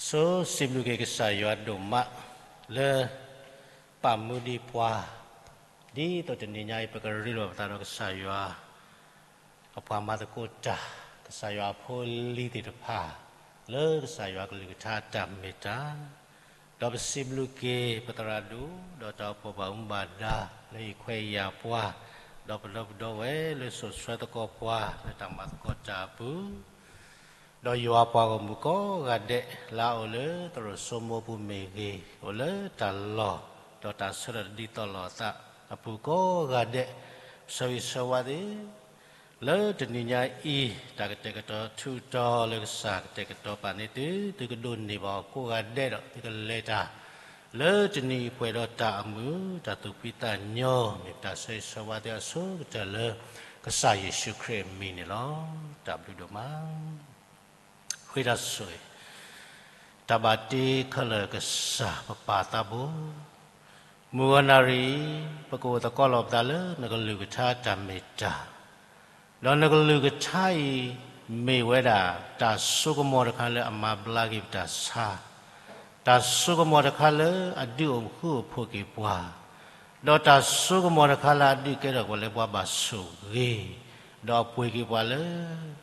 ဆိစံးဘျုးက့ၤကစၢ်ယွၤဒိၣ်မးလၢ ပာ်မူဒံးပှၤ, ဒ်သိးတနံၤညါအံၤ ပကရ့လိာ်ပသးဒီးကစၢ်ယွၤ အပှၤမၤသကိးတၢ်, ကစၢ်ယွၤအဖိအလံၤသ့ၣ်တဖၣ် လၢကစၢ်ယွၤကလုၢ်ကထါအတၢ်မ့ၢ်တၢ်, ဒီးပစံးဘျုးက့ၤပသရၣ်ဒိၣ် ဒီးတၢ်အိၣ်ဖှိၣ်ဘၣ်မူဘၣ်ဒါ လၢဟ့ၣ်ခွဲးယာ်ပှၤ, ဒီးပဒီပုၢ်ဒီဝဲၢ်လၢစိာ်ဆှၢသကိးပှၤ လၢတၢ်မၤသကိးတၢ်အပူၤ ဒီးယွၤအပှၤဂီၢ်မုၢ်ကိးဂၤဒဲး လၢအအိၣ်လၢသရိာ်စိမိပူၤမ့ၢ်ဂ့ၤ, အိၣ်လၢတၢ်လီၢ် ဒီးတၢ်ဆၢထၢၣ်တဒ်သိးလိာ်အသးအပူၤကိးဂၤဒဲး, ဆၢဂ့ၤဆၢဝါသ့ၣ် လၢတနံၤညါအံၤ တၢ်ကတဲာ်ကတီၤထူးတီၤလၢကစၢ်ကတဲာ်ကတီၤပာ်န့ၢ်သု, သုကဒိးန့ၢ်ဘၣ်အီၤကိးဂၤဒဲးဒီး သုကလဲၤတၢ် လၢတနံၤအံၤပှဲၤဒီးတၢ်အမုာ် တၢ်သူၣ်ဖှံသးညီ မ့ၢ်ပတၢ်ဆၢဂ့ၤဆၢဝါသ့ၣ်အဆိကတၢၢ်လၢ ကစၢ်ယ့ၣ်ၡူးခရံာ်အမံၤန့ၣ်လီၤ. တၢ်ဘျုးဒိၣ်မး ဃ့တၢ်ဆိၣ်ဂ့ၤ, တၢ်ဘၣ်တ့ခဲလၢာ်ကစၢ်ပပၢ်သးဘိ, မုၢ်ဂီၤနၣ်ရံၣ်အံၤ ပကအိၣ်သကိးလီၤပသးလၢနကလုၢ်ကထါတၢ်မ့ၢ်တၢ်, ဒီးနကလုၢ်ကထါအံၤ မ့ၢ်ဝဲဒၣ်တၢ်စိကမီၤတခါလၢအမၤဘျါက့ၤပတၢ်ဆါ, တၢ်စိကမီၤတခါလၢအဒုးအိၣ်ဃူအိၣ်ဖိးက့ၤပှၤ, ဒီးတၢ်စိကမီၤတခါလၢအဒုးကဲထီၣ်ပှၤလၢပှၤဘၣ်ဆိၣ်ဂ့ၤ, ဒီးအပှ့ၤက့ၤပှၤလၢ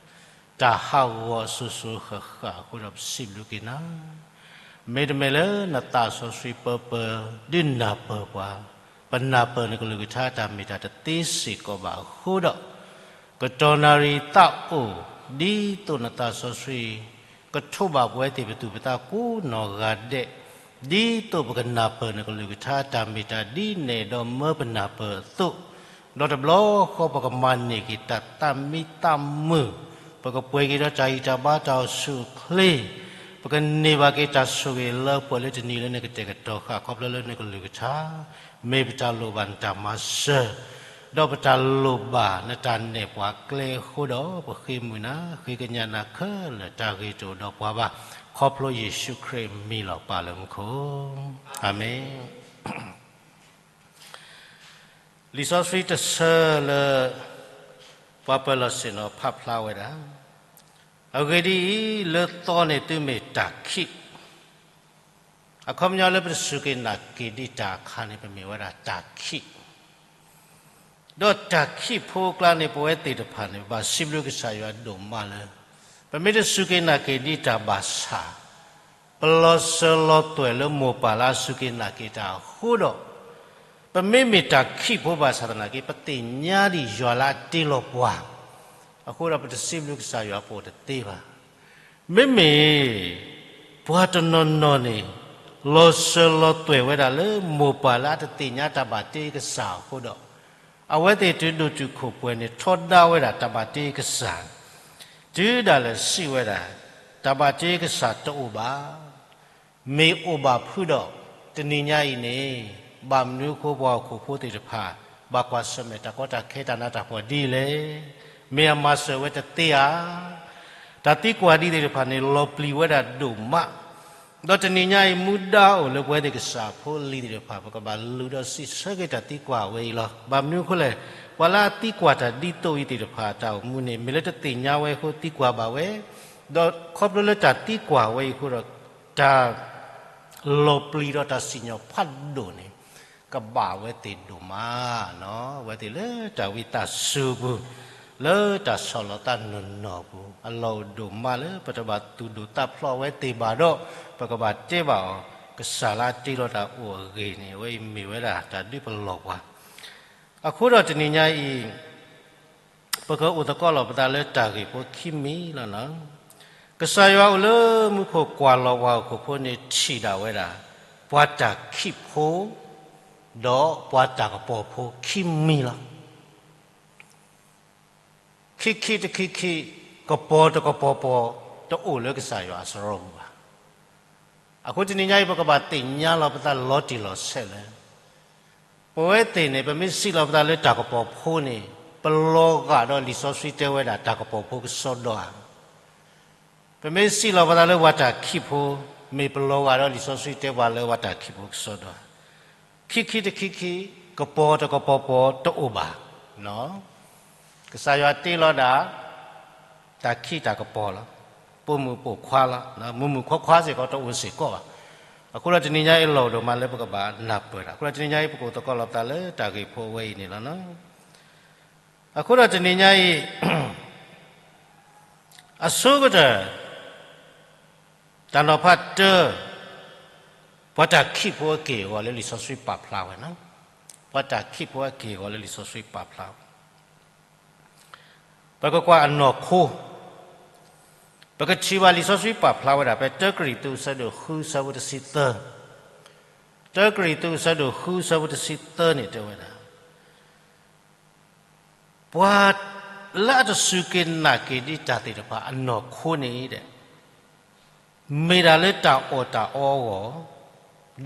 တၢ်ဟးဂီၤအစိၤစိၤဃၣ်ဃၣ်အဃိဒီး ပစံးဘျုးက့ၤနၤ, မ့တမ့ၢ်လၢနသးစီဆှံပၢပၢ ဒုးနၢ်ပၢၢ်ပှၤ, ပနၢ်ပၢၢ်နကလုၢ်ကထါတၢ်မ့ၢ်တၢ်တသ့စ့ၢ်ကီးဘၣ်အဃိဒီး ကတီၢ်နၣ်ရံၣ်သးအိၣ် ဒ်သိးနသးစီဆှံ ကထိးဘၣ်ပဝဲသ့ၣ်ပသူၣ်ပသးကိးနီၢ်ဂၤဒဲး, ဒ်သိးပကနၢ်ပၢၢ်နကလုၢ်ကထါတၢ်မ့ၢ်တၢ်ဒ်နဲၣ်ဒီးမၢပနၢ်ပၢၢ်အသိး, ဒီးတဘျီဃီပကမၤန့ၢ်က့ၤတၢ်သးမံသးမုာ်, ပကပှဲၤက့ၤဒီးတၢ်ဂံၢ်တၢ်ဘါတၢ်အိၣ်ဆူၣ်အိၣ်ချ့, ပကန့ၢ်ဘၣ်က့ၤတၢ်ဆိၣ်ဂ့ၤလၢပှဲၤလၢတနံၤလၢနကတဲာ်ကတီၤဃာ်ခီဖျိလၢနကလုၢ်ကထါ, မ့ၢ်ပတၢ်လိၣ်ဘၣ်နတၢ်မၤစၢၤ, ဒီးပတၢ်လိၣ်ဘၣ်နတၢ်နဲၣ်ပှၤကျဲအဃိဒီး ပဃ့မုာ်နၤ ဃ့ကညးနၤခဲလၢာ် တၢ်ဂ့ၤတအိၣ်ဒီးပှၤဘၣ်, ခီဖျိယ့ၣ်ၡူးခရံာ်မံၤလီၤပၢ်လၢမူခိၣ်, အၤမ့ၣ်. လံာ်စီဆှံတဆၢလၢ ပှၤပၢၤလီၢ်ဆ့ၣ်နီၤဖးဖျါဝဲဒၣ်, အဂ့ၢ်ဒ်အံၤ, လၢသီန့ၣ် သုမ့ၢ်တၢ်ခံး, အခီပညီလၢပတစူၢ်က့ၤနာ်က့ၤဒံးတၢ်အခါန့ၣ် ပမ့ၢ်ဝဲဒၣ်တၢ်ခံး, ဒီးတၢ်ခံးဖိအကျါန့ၣ် ပဝဲသ့ၣ်တဖၣ်န့ၣ် ပဘၣ်စံးဘျုးကစၢ်ယွၤဒိၣ်မးလၢ ပမ့ၢ်တစူၢ်က့ၤနာ်က့ၤဒံးတၢ်ဘၣ်ဆၣ် ပလီၤစၢၤလီၤသွဲၣ်လၢမိၢ်ပၢ်လၢအစူၢ်က့ၤနာ်က့ၤတၢ်အဃိဒီး, ပမ့မ့ၢ်တၢ်ခံးဖိဘၣ်ဆၣ်သနာ်က့ ပသ့ၣ်ညါဒံးယွၤလၢအတ့လီၤပှၤ, အဃိဒီးပတစံးဘျုးကစၢ်ယွၤပအိၣ်တသ့ဘၣ်. မ့မ့ၢ် ပှၤတနီၤနီၤန့ၣ် လီၤစၢၤလီၤသွဲၣ်ဝဲဒၣ်လၢမိၢ်ပၢ်လၢအတသ့ၣ်ညါတၢ်ဘၣ်တ့ကစၢ်အဃိဒီး, အဝဲသ့ၣ်တုၤဒိၣ်တုာ်ခိၣ်ပှဲၤန့ၣ် ထီဒါဝဲဒၣ်တၢ်ဘၣ်တ့ကစၢ်, တုၤဒၣ်လဲာ်စံးဝဲဒၣ်, တၢ်ဘၣ်တ့ကစၢ်တအိၣ်ဘၣ်. မ့ၢ်အိၣ်ဘၣ်ဖုဒီး တနံၤညါအံၤန့ၣ် ဘၣ်မနုၤအဃိပှၤဟီၣ်ခိၣ်ဖိသ့ၣ်တဖၣ် ဘၣ်ကွၢ်ဆၢၣ်မဲာ်တၢ်ကီတၢ်ခဲတၢ်နးတၢ်ဖှီၣ်ဒ်လဲၣ်. မ့ၢ်အမၤစၢၤဝဲတသ့ဧါ. တၢ်သံကွၢ်ဒ်သ့ၣ်တဖၣ်န့ၣ် လီၤပျံၤဝဲဒၣ်ဒိၣ်မး ဒီးတနံၤညါအံၤ မူဒါအိၣ်လၢပဝဲသ့ၣ်ကစၢ်ဖိလံၤသ့ၣ်တဖၣ် ပကဘၣ်လူၤဒီးစံးဆၢက့ၤတၢ်သံကွၢ်ဝဲအံၤလီၤ. ဘၣ်မနုၤအဃိလဲၣ်, ပှၤလၢအသံကွၢ်တၢ်ဒ်သိးအံၤသ့ၣ်တဖၣ်အတၢ်အိၣ်မူန့ၣ် မ့ၢ်လၢတသ့ၣ်ညါဝဲအဃိသံကွၢ်ဘၣ်ဝဲ, ဒီးခီဖျိလၢတၢ်သံကွၢ်ဝဲအံၤအဃိဒီး တၢ် လီၤပျံၤဒီးတၢ်စံၣ်ညီၣ်ဖးဒိၣ်န့ၣ် ကဘၣ်ဝဲသ့ၣ်ဒိၣ်မး, အဝဲသ့ၣ်လၢတၢ်ဝံသးစူၤအပူၤ, လၢတၢ်ဆီၣ်လီၤသးနီၢ်နီၢ်အပူၤ, အလီၢ်အိၣ်ဒိၣ်မးလၢပတဘၣ်သူၣ်ဒိၣ်သးဖျိးဝဲသ့ၣ်ဘၣ်ဒီး ပကဘၣ်တဲဘၣ်အီၤ, ကစၢ်လၢအတ့လီၤတၢ်အိၣ်အဂ့ၢ်န့ၣ် အဝဲအံၤမ့ၢ်ဝဲဒၣ်တၢ်ဒုးပလီၢ်ပှၤ အဃိဒီးတနံၤညါအံၤ ပကအိၣ်သကိးလီၤပသးလၢတၢ်ဂ့ၢ်ဖိခံမံၤလီၤ. ကစၢ်ယွၤအိၣ်လၢမူခိၣ်ကွၢ်လီၤပှၤဟီၣ်ခိၣ်ဖိန့ၣ်ထံၣ်ဒၣ်ဝဲဒၣ် ပှၤတၢ်ခံးဖိ ဒီးပှၤတၢ်ကပီၤဖိခံမံၤလီၤ. ခံခံတခံခံ, ကပီၤတကပီၤပီၤ တအိၣ်လၢကစၢ်ယွၤအစရီပူၤဘၣ်. အဃိတနံၤညါအံၤ ပကဘၣ်သ့ၣ်ညါလီၤပသးလီၤတံၢ်လီၤဆဲးလၢ ပဝဲသ့ၣ်န့ၣ် ပမ့ၢ်စံးလီၤပသးလၢတၢ်ကပီၤဖိန့ၣ် ပလီၤဂာ်ဒီးလံာ်စီဆှံတဲဝဲဒၣ်တၢ်ကပီၤဖိကစီဒီဧါ. ပမ့ၢ်စံးလီၤပသးလၢပှၤတၢ်ခံးဖိ, မ့ၢ်ပလီၤဂာ်ဒီးလံာ်စီဆှံတဲပှၤလၢပှၤတၢ်ခံးဖိကစီဒီဧါ. ခံခံတခံခံ, ကပီၤတကပီၤပီၤတအိၣ်ဘၣ်. ကစၢ်ယွၤတ့လီၤဒၣ် တၢ်ခံးတၢ်ကပီၤလီၤ. ပိာ်မုၣ်ပိာ်ခွါလီၤ. မုၣ်မုၣ်ခွါခွါစ့ၢ်ကီးတအိၣ်စ့ၢ်ကီးဘၣ်. အဃိဒီးတနံၤညါအံၤလီၢ်ဒိၣ်မးလၢပကဘၣ်နၢ်ပၢၢ်တၢ်, အဃိဒီးတနံၤညါအံၤပကအိၣ်သကိးလီၤပသးလၢတၢ်ဂ့ၢ်ဖိအဝဲအံၤန့ၣ်လီၤ. အဃိဒီးတနံၤညါအံၤ အဆိကတၢၢ် တၢ်နီၤဖးတၢ, ပှၤတၢ်ခံးဖိအက့ၢ်အဂီၤလၢလံာ်စီဆှံပာ်ဖျါဝဲန့ၣ်, ပှၤတၢ်ခံးဖိအက့ၢ်အဂီၤလၢလံာ်စီဆှံပာ်ဖျါဝဲ, ပကကွၢ်အနီၢ်ခိ, ပကထံၣ်ဘၣ်လံာ်စီဆှံပာ်ဖျါဝဲဒၣ်ဖဲ တၢကရံၣ်သူး အဆၢဒိၣ်ဃု အဆၢဖိတဆံသၢ, တၢကရံၣ်သူး အဆၢဒိၣ်ဃု အဆၢဖိတဆံသၢန့ၣ်တဲဝဲဒၣ် ပှၤလၢအတစူၢ်က့ၤနာ်က့ၤဒံးတၢ်သ့ၣ်တဖၣ်အနီၢ်ခိန့ၣ်ဒီး မ့ၢ်ဒၣ်လၢတၢ်အီၣ်တၢ်အီအဂီၢ်,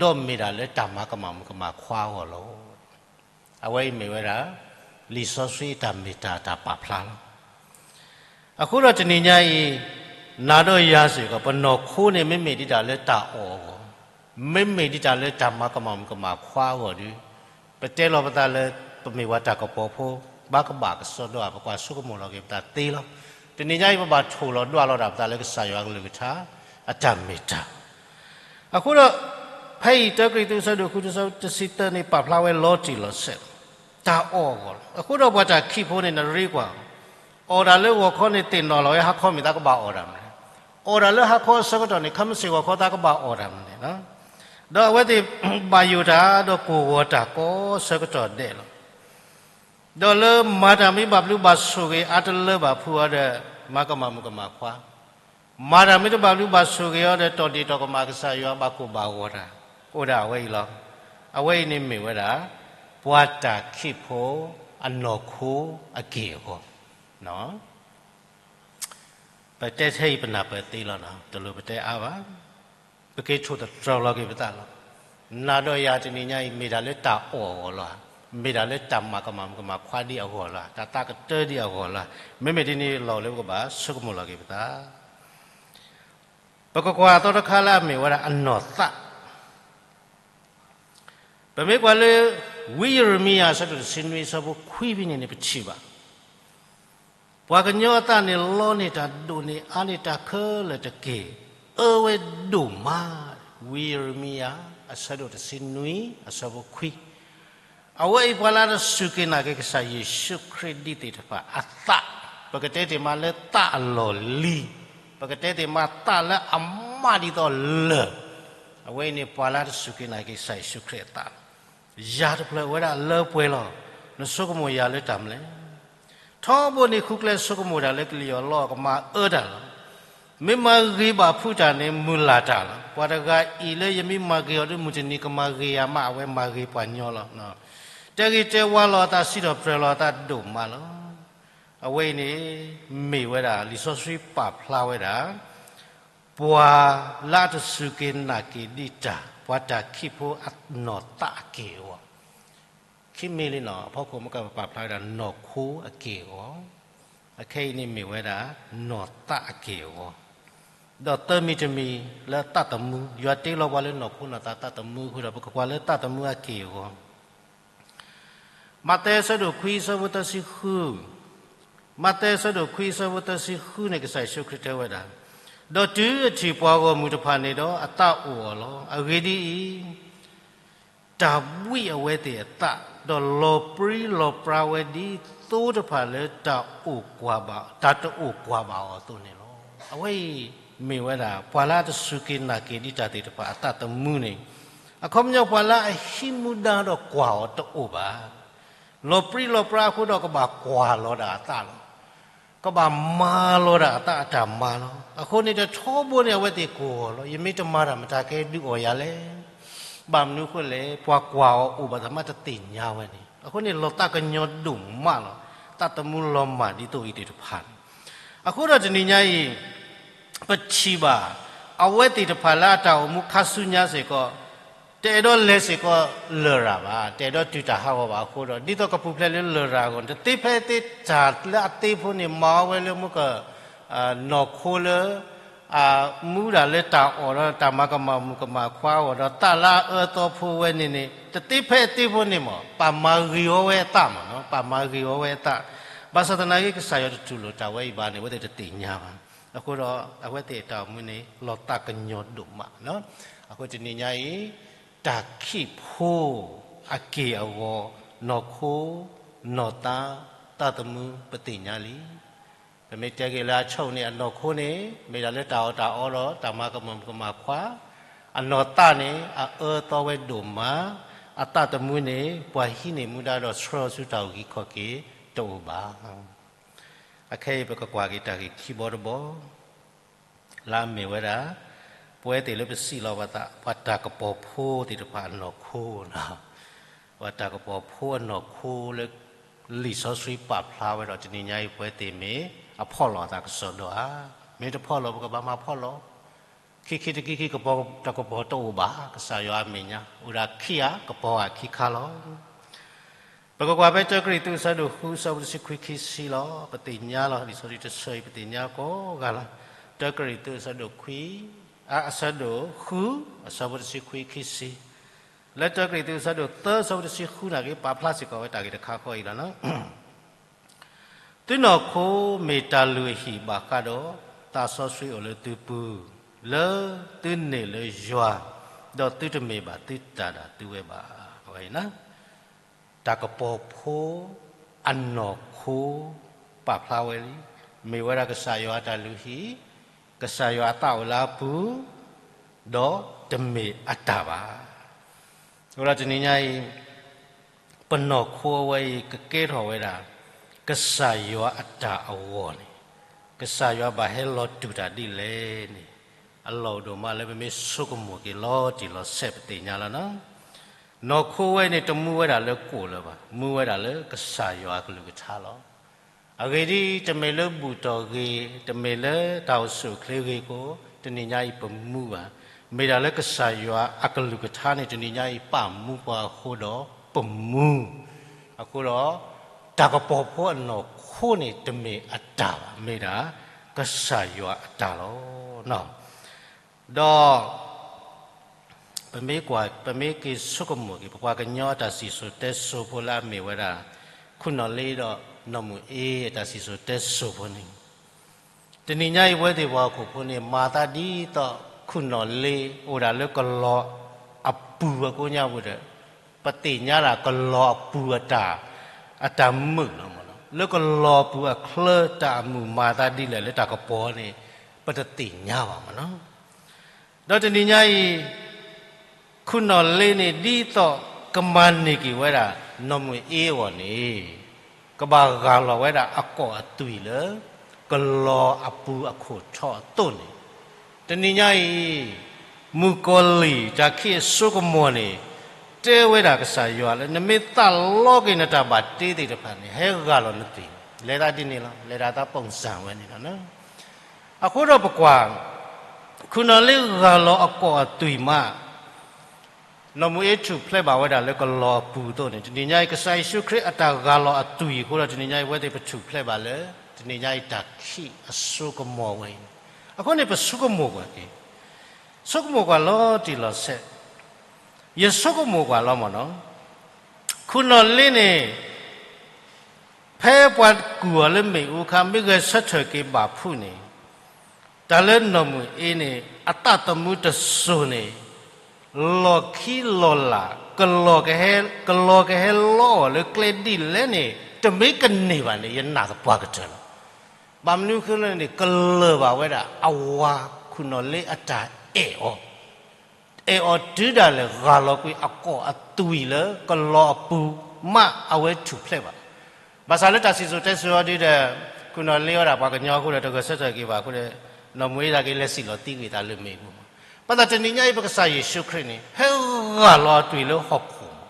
ဒီးမ့ၢ်ဒၣ်လၢတၢ်မၤကမၣ်မုၣ်ကမၣ်ခွါအဂီၢ်လီၤ. အဝဲအံၤမ့ၢ်ဝဲဒၣ် လံာ်စီဆှံအတၢ်မ့ၢ်တၢ်တၢ်ပာ်ဖျါလီၤ. အဃိဒီးတနံၤညါအံၤ နၤဒီးယၤစ့ၢ်ကီး ပနီၢ်ခိန့ၣ် မ့မ့ၢ်ဒံးတၢ်လၢတၢ်အီၣ်အဂီၢ်, မ့မ့ၢ်ဒံးတၢ်လၢတၢ်မၤကမၣ်မုၣ်ကမၣ်ခွါအဂီၢ်ဒီး ပတဲလီၤပသးလၢ ပမ့ၢ်ပှၤတၢ်ကပီၤဖိ ဘၣ်ကဘၣ်ကစီဒီဧါ, ပကွၢ်ဆိကမိၣ်လီၤက့ၤပသးသ့လီၤ. တနံၤညါအံၤ ပဘၣ်ထိၣ်လီၤဒွးလီၤဒၣ်ပသးလၢကစၢ်ယွၤကလုၢ်ကထါ အတၢ်မ့ၢ်တၢ် အဃိဒီး ဖဲအံၤ တၢကရံၣ်သူး အဆၢဒိၣ်ဃု အဆၢဖိတဆံသၢန့ၣ် ပာ်ဖျါဝဲလီၤတံၢ်လီၤဆဲး တၢ်အီၣ်အဂီၢ်လီၤ. အဃိဒီးပှၤတၢ်ခံးဖိန့ၣ် နရ့ကွၢ် အီၣ်တၢ်လၢဂီၤခီန့ၣ် သ့ၣ်နီၣ်လီၤဝဲ ဟါခီမ့ၢ်သးကဘၣ်အီၣ်တၢ်မနုၤလဲၣ်, အီၣ်တၢ်လၢဟါခီအဆၢကတီၢ်န့ၣ် ခဲမုၢ်ဆ့ၣ်ဂီၤခီသးကဘၣ်အီၣ်တၢ်မနုၤလဲၣ်. ဒီးအဝဲသ့ၣ်ဘၣ်ယိၣ်တၢ်ဒီးကိၢ်ဂီၤတၢ်ကိးဆၢကတီၢ်ဒဲးလီၤ. ဒီးလၢမၤတၢ်မ့ၢ်ဘၣ်ဘျုးဘၣ်ဆိၣ်ဂ့ၤ အါတလၢဘၣ်ဖုးအီၤဒီး မၤကမၣ်မုၣ်ကမၣ်ခွါ, မၤတၢ်မ့ၢ်တဘၣ်ဘျုးဘၣ်ဆိၣ်ဂ့ၤအီၤဒီး တီၢ်ဒ့ၣ်တီၢ်ကမၣ်ကစၢ်ယွၤ ဘၣ်ကိၢ်ဘၣ်ဂီၤတၢ်, အိၣ်ဒၣ်အဝဲအံၤလီၤ. အဝဲအံၤန့ၣ်မ့ၢ်ဝဲဒၣ် ပှၤတၢ်ခံးဖိအနီၢ်ခိအက့ၢ်အဂီၤ ပတဲထဲအံၤပနၢ်ပၢၢ်သ့လီၤနီၤ, တလိၣ်ပတဲအါဘၣ်. ပက့ၤထိၣ်သတြီၤလီၤက့ၤပသးလီၤ. နၤဒီးယၤတနံၤညါအံၤ မ့ၢ်ဒၣ်လၢတၢ်အီၣ်အဂီၢ်လီၤဧါ, မ့ၢ်ဒၣ်လၢတၢ်မၤကမၣ်မုၣ်ကမၣ်ခွါဒံးအဂီၢ်လီၤဧါ, တၢ်သးကတၢၢ်ဒံးအဂီၢ်လီၤဧါ, မ့မ့ၢ်ဒ်န့ၣ်လီၢ်လၢပကဘၣ်ဆိကမိၣ်လီၤက့ၤပသး ပကကွၢ်အသီတခါလၢအမ့ၢ်ဝဲဒၣ်အနီၢ်သး ပမ့ၢ်ကွၢ်လၢ ဝံယံးရမံယၤ အဆၢဒိၣ်တဆံနွံ အဆၢဖိခွံဖဲန့ၣ်န့ၣ် ပထံၣ်ဘၣ် ပှၤကညီအသးန့ၣ် လီန့ၢ်တၢ်ဒိၣ်န့ၢ်အါန့ၢ် တၢ်ခဲလၢာ်တက့ၢ်, အၢဝဲဒိၣ်မး, ဝံယံးရမံယၤ အဆၢဒိၣ်တဆံနွံ အဆၢဖိခွံ အဝဲအံၤပှၤလၢအတစူၢ်က့ၤနာ်က့ၤကစၢ်ယ့ၣ်ၡူးခရံာ်ဒံးသ့ၣ်တဖၣ်အသး, ပကတဲတ့ၢ်မးလၢသးအလီၢ်လံၤ, ပကတဲတ့ၢ်မးသးလၢအမးဒ်သိးလၢၢ်, အဝဲအံၤန့ၣ် ပှၤလၢအတစူၢ်က့ၤနာ်က့ၤကစၢ်ယ့ၣ်ၡူးခရံာ်အသးလီၤ. ယၤတဖျၢၣ်ဝဲဒၣ်လၢပှဲၤလီၤ, နဆိကမိၣ်ယၤလၢတၢ်မနုၤလဲၣ်. ထီဘိန့ၣ်ဃုကျဲဆိကမိၣ်တၢ်လၢကလံၤအီၤလီအီၤကမၤအၢတၢ်လီၤ. မ့ၢ်မၤဂ့ၤဘၣ်ဖုးတၢ်န့ၣ် မုၢ်လၢ်တၢ်လီၤ. ပှၤတဂၤအံၤလၢယမ့ၢ်မၤဂ့ၤအီၤဒီး မုၢ်တနံၤကမၤဂ့ၤယၤမး အဝဲမၤဂ့ၤပှၤညီလီၤ. တဲဂ့ၤတဲဝါလီၤအသး စံးထီၣ်ပတြၢၤလီၤအသးဒိၣ်မးလီၤ. အဝဲအံၤန့ၣ် မ့ၢ်ဝဲဒၣ် လံာ်စီဆှံပာ်ဖျါဝဲဒၣ် ပှၤလၢအတစူၢ်က့ၤနာ်က့ၤဒံးတၢ် ပှၤတၢ်ခံးဖိအနီၢ်သးအက့ၢ်အဂီၤ, ခံမံၤလံနီၤ အဖီခိၣ်မ့ၢ်ကပာ်ဖျါဝဲဒၣ်နီၢ်ခိအက့ၢ်အဂီၤ, အခဲအံၤန့ၣ်မ့ၢ်ဝဲဒၣ် နီၢ်သးအက့ၢ်အဂီၤ, ဒီးသၢမံၤတမံၤလၢသးသမူ, ယွၤတ့လီၤပှၤလၢနီၢ်ခိနီၢ်သးသးသမူအဃိဒီး ပကကွၢ်လၢသးသမူအက့ၢ်အဂီၤ မးသဲအဆၢဒိၣ်ခွံ အဆၢဖိသၢဆံဃု, မးသဲအဆၢဒိၣ်ခွံ အဆၢဖိသၢဆံဃုန့ၣ် ကစၢ်ယ့ၣ်ၡူးခရံာ်တဲဝဲဒၣ်, ဒီးတုၤအထံၣ်ပှၤဂီၢ်မုၢ်တဖၣ်န့ၣ်ဒီး အသးအိၣ်အီၤလီၤ. အဂ့ၢ်ဒ်အံၤ, တၢ်ဘှံးအဝဲသ့ၣ်အသး, ဒီးလီၤပြံလီၤပြါဝဲဒ်သိတဖၣ်လၢတၢ်အိၣ်ကွၢ်ဘၣ်, တၢ်တအိၣ်ကွၢ်ဘၣ်အီၤအသိးန့ၣ်လီၤ. အဝဲအံၤမ့ၢ်ဝဲဒၣ် ပှၤလၢအတစူၢ်က့ၤနာ်က့ၤဒံးတၢ်သ့ၣ်တဖၣ်အသးသမူန့ၣ်, အခီပညီပှၤလၢအဟံးမူဒါဒီးကွၢ်အီၤတအိၣ်ဘၣ်. လီၤပြံလီၤပြါအဃိဒီးကဘၣ်ကွၢ်လီၤဒၣ်အသးလီၤ. ကဘၣ်မၤလီၤဒၣ်အသးအတၢ်မၤလီၤ. အဃိန့ၣ်တထီဘိန့ၣ် အဝဲသ့ၣ်ကိၢ်ဂီၤလီၤ. ယမ့ၢ်တမၤတၢ်မတၤကဲဒုးအီၣ်ယၤလဲၣ်. ဘၣ်မနုၤအဃိလဲၣ်, ပှၤကွၢ်အီၤအိၣ်ဘၣ်သးမးတသ့ၣ်ညါဝဲန့ၣ်. အဃိန့ၣ်လီၤသးကညီၤဒိၣ်မးလီၤ. သးသမူလီၤမၢ်ဒ်သိးအံၤသ့ၣ်တဖၣ်န့ၣ်. အဃိဒီးတနံၤညါအံၤ ပထံၣ်ဘၣ် အဝဲသ့ၣ်တဖၣ်လၢအတၢ်အိၣ်မူခါဆူညါစ့ၢ်ကီး တအဲၣ်ဒိးလဲၤစ့ၢ်ကီးလရာ်ဘၣ်, တအဲၣ်ဒိးတုၤတၢ်ဟးဂီၤဘၣ်အဃိဒီး ဒ်သိးကပူၤဖျဲးလၢလရာ်အဂီၢ်န့ၣ် တသ့ဖဲအသ့ တၢ်လၢအသ့ဖိန့ၣ် မၤအီၤဝဲလၢမ့ၢ်က နီၢ်ခိလၢ အမူဒၣ်လၢတၢ်အီၣ်ဒီးတၢ်မၤကမၣ်မုၣ်ကမၣ်ခွါအဂီၢ်ဒီး သးလၢအအၢအသီဖိဝဲန့ၣ်န့ၣ် တသ့ဖဲအသ့ဖိန့ၣ်မး ပာ်မၤဂ့ၤအီၤဝဲအသးမးနီၤ, ပာ်မၤဂ့ၤအီၤဝဲအသး. ဘၣ်ဆၣ်သနာ်က့ ကစၢ်ယွၤတတူၢ်လိာ်တၢ်ဝဲအံၤဘၣ်န့ၣ် အဝဲသ့ၣ်တသ့ၣ်ညါဘၣ်. အဃိဒီးအဝဲသ့ၣ်အတၢ်အိၣ်မူန့ၣ် လီၤသးကညီၤဒိၣ်မးလီၤ. အဃိတနံၤညါအံၤ တၢ်ခံးဖိအက့ၢ်အဂီၤ နီၢ်ခိ နီၢ်သး သးသမူ ပသ့ၣ်ညါလံ. ပမ့ၢ်တဲက့ၤလၢအဆိန့ၣ် အနီၢ်ခိန့ၣ် မ့ၢ်ဒၣ်လၢတၢ်အီၣ်တၢ်အီဒီးတၢ်မၤကမၢ်ကမၣ်ခွါ, အနီၢ်သးန့ၣ် အအၢသီဝဲဒိၣ်မး, အသးသမူန့ၣ် ပှၤဟံးန့ၢ်မူဒါဒီးဆှၢအီၤဆူတၢ်အုၣ်က့ၤခီၣ်က့ၤတအိၣ်ဘၣ်. အခဲအံၤပကကွၢ်က့ၤတၢ်ဂ့ၢ်ခံဘီတဘီ လၢအမ့ၢ်ဝဲဒၣ် ပဝဲသ့ၣ်လၢပစံးလီၤပသး ပှၤတၢ်ကပီၤဖိသ့ၣ်တဖၣ်အနီၢ်ခိ, ပှၤတၢ်ကပီၤဖိအနီၢ်ခိလၢ လံာ်စီဆှံပာ်ဖျါဝဲဒီး တနံၤညါအံၤပဝဲသ့ၣ်မ့ၢ်အဖီၣ်လီၤအသးကစီၣ်ဒီဧါ, မ့ၢ်တဖီၣ်လီၤ ပကဘၣ်မၤဖီၣ်လီၤ. ခံခံတကံခံ ကပီၤတၢ်ကပီၤတအိၣ်ဘၣ်, ကစၢ်ယွၤအမဲာ်ညါ အိၣ်ဒၣ်ခံဂၤ ကပီၤဂၤခံခါလီၤ. ပကကွၢ်ဖဲတၢကရံၣ်သူးအဆၢဒိၣ်ဃုအဆၢဖိတဆံခွံခံဆံလီၤ. ပသ့ၣ်ညါလီၤ လံာ်စီဆှံတဆၢအံၤ ပသ့ၣ်ညါကိးဂၤလီၤ. တၢကရံၣ်သူးအဆၢဒိၣ်ခွံ, အဆၢဒိၣ်ဃု အဆၢဖိတဆံခွံခံဆံ, လၢတၢကရံၣ်သူးအဆၢဒိၣ်သၢအဆၢဖိတဆံဃုန့ၣ် က့ၤပာ်ဖျါစ့ၢ်ကီးဝဲတၢ်ဂ့ၢ်တခါဃီအံၤလီၤ. သုနီၢ်ခိမ့ၢ်တၢ်လုၢ်ဟံၣ်ဘၣ်ဃးဒီး သးစီဆှံအိၣ်လၢသုပူၤ, လၢသုန့ၢ်လၢယွၤ, ဒီးသုတမ့ၢ်ဘၣ်သုတၢ်ဒၣ်သုဝဲဘၣ်. အဝဲအံၤ တၢ်ကပီၤဖိအနီၢ်ခိ ပာ်ဖျါဝဲလံ, မ့ၢ်ဝဲဒၣ်ကစၢ်ယွၤအတၢ်လုၢ်ဟံၣ်, ကစၢ်ယွၤအသးအိၣ်လၢအပူၤ, ဒီးတမ့ၢ်အတၢ်ဘၣ်. အဃိဒီးတနံၤညါအံၤ ပနီၢ်ခိအဝဲအံၤ ကကဲထီၣ်ဝဲဒၣ် ကစၢ်ယွၤအတၢ်အဂီၢ်န့ၣ်, ကစၢ်ယွၤဘၣ်ဟဲလီၤတူၢ်တၢ်ဒ်လဲၣ်န့ၣ်, အလီၢ်အိၣ်ဒိၣ်မးလၢပမ့ၢ်ဆိကမိၣ်က့ၤလီၤတံၢ်လီၤဆဲး ပသ့ၣ်ညါလီၤနီၤ. နီၢ်ခိဝဲအံၤန့ၣ် တမူဝဲဒၣ်လၢကိၣ်လၢၤဘၣ်, မူဝဲဒၣ်လၢကစၢ်ယွၤအကလုၢ်ကထါလီၤ. အဂ့ၢ်ဒ်အံၤ, တမ့ၢ်လၢဘူၣ်တီၢ်ဂ့ၤ, တမ့ၢ်လၢတၢ်အိၣ်ဆူၣ်အိၣ်ချ့ဂ့ၤအဃိ, တနံၤညါအံၤပမူဘၣ်. မ့ၢ်ဒၣ်လၢကစၢ်ယွၤအကလုၢ်ကထါန့ၣ် တနံၤညါအံၤပာ်မူပှၤအဃိဒီးပမူ. အဃိဒီး တၢ်ကပီၤဖိအနီၢ်ခိန့ၣ် တမ့ၢ်အတၢ်ဘၣ်, မ့ၢ်ဒၣ်ကစၢ်ယွၤအတၢ်လီၤ. ဒီး ပမ့ၢ်ကွၢ် ပမ့ၢ်က့ၤဆိကမိၣ်က့ၤ ပပှၤကညီအတၢ်စံၣ်စိၤတဲစိၤဖိလၢအမ့ၢ်ဝဲဒၣ် ခိၣ်နီၣ်လ့ဒီးနီၢ်မုၢ်အ့အတၢ်စံၣ်စိၤတဲစိၤဖိန့ၣ်, တနံၤညါအံၤပဝဲသ့ၣ်ပှၤဟီၣ်ခိၣ်ဖိန့ၣ် မၤသးဒ်သိးခိၣ်နီၣ်လ့အိၣ်ဒၣ်လၢကလီၤအပူၤအကိးညါပူၤဒီး ပသ့ၣ်ညါဒၣ်ကလီၤအပူၤအတၢ် အတၢ်မုာ်လီၤမ့ၢ်နီၤ. လၢကလီၤအပူၤအချၢတၢ်အမုာ်မၤသးဒ်လဲၣ်လၢတၢ်ကပီၤန့ၣ် ပတသ့ၣ်ညါဘၣ်မ့ၢ်နီၤ. ဒီးတနံၤညါအံၤ ခိၣ်နီၣ်လ့န့ၣ် ဒ်သိးကမၤန့ၢ်က့ၤဝဲဒၣ် နီၢ်မုၢ်အ့အဂီၢ်န့ၣ် ကဘၣ်ဂၢ်လီၤဝဲဒၣ်အကိာ်အသွံၣ်လၢ ကလီၤအပူၤအခိၣ်ထီအသိးန့ၣ်, တနံၤညါအံၤ မုၣ်ကီၤလံၢ်တၢ်ခံးအစိကမီၤန့ၣ် တဲဝဲဒၣ်ကစၢ်ယွၤလၢ နမ့ၢ်သးလီက့ၤနတၢ်ဘၣ်တ့သ့ၣ်တဖၣ်န့ၣ် ဟဲဂၢ်လီၤနသွံၣ်, လဲၤသးဒ်န့ၣ်လီၤ, လဲၤဒၣ်သး ပုံစံ ဝဲန့ၣ်လီၤ. အဃိဒီးပကွၢ် ခိၣ်နီၣ်လ့ဂၢ်လီၤအကိာ်အသွံၣ်မး နီၢ်မုၢ်အ့ထူၣ်ဖျဲးဘၣ်ဝဲဒၣ်လၢကလီၤအပူၤအသိးန့ၣ် တနံၤညါအံၤ ကစၢ်ယ့ၣ်ၡူးခရံာ်အတၢ်ဂၢ်လီၤအသွံၣ်အဃိဒီး တနံၤညါအံၤ အဝဲသ့ၣ်ပထူၣ်ဖျဲးဘၣ်လၢ တနံၤညါအံၤတၢ်ခံးအစိကမီၤဝဲအံၤန့ၣ် အဃိန့ၣ် ပဆိကမိၣ်ကွၢ်က့ၤ, ဆိကမိၣ်ကွၢ်လီၤတံၢ်လီၤဆဲး, ယဆိကမိၣ်ကွၢ်လီၤမ့ၢ်နီၤ, ခိၣ်နီၣ်လ့န့ၣ် ဖဲပှၤကူၣ်အီၤလၢမ့ၣ်အူအခါ မ့ၢ်ဂဲၤဆၢထၢၣ်က့ၤဘၣ်ဖုးန့ၣ်, တၢ်လၢနီၢ်မုၢ်အ့န့ၣ် အသးသမူတစိၤန့ၣ် လီၢ်ခံလီၢ်လာ် ကလီၤကဟဲ, ကလီၤကဟဲလီအီၤလၢကျဲဒ်လဲၣ်န့ၣ် တမ့ၢ်ကန့ၢ်ဘၣ်န့ၣ် ယနာ်သပှၢ်ကတၢၢ်လီၤ. ဘၣ်မနုၤဃိလဲၣ်န့ၣ် ကလၢၢ်ဘၣ်ဝဲဒၣ်အဝၤခိၣ်နီၣ်လ့အတၢ်အဲၣ်အီၤ အဲၣ်အီၤတုၤဒၣ်လဲာ် ဂၢ်လီၤကွံာ်အကိာ်အသွံၣ်လၢကလီၤအပူၤမးအဝဲထူၣ်ဖျဲးဘၣ်. ဘၣ်ဆၣ်လၢတၢ်စံၣ်စိၤတဲစိၤအီၤဒ်ဒီး ခိၣ်နီၣ်လ့အီၤဒၣ်ပှၤကညီအဃိဒီး တဂဲၤဆၢထၢၣ်က့ၤဘၣ်အဃိဒီး နီၢ်မုၢ်အ့ဒၣ်က့ၤလဲၤစံၣ်လီၤသံကွံာ်သးလၢမ့ၣ်အူပူၤမး. ဘၣ်ဆၣ်တနံၤညါအံၤ ပကစၢ်ယ့ၣ်ၡူးခရံာ်န့ၣ် ဟဲဂၢ်လီၤအသွံၣ်လၢဟီၣ်ခိၣ်မး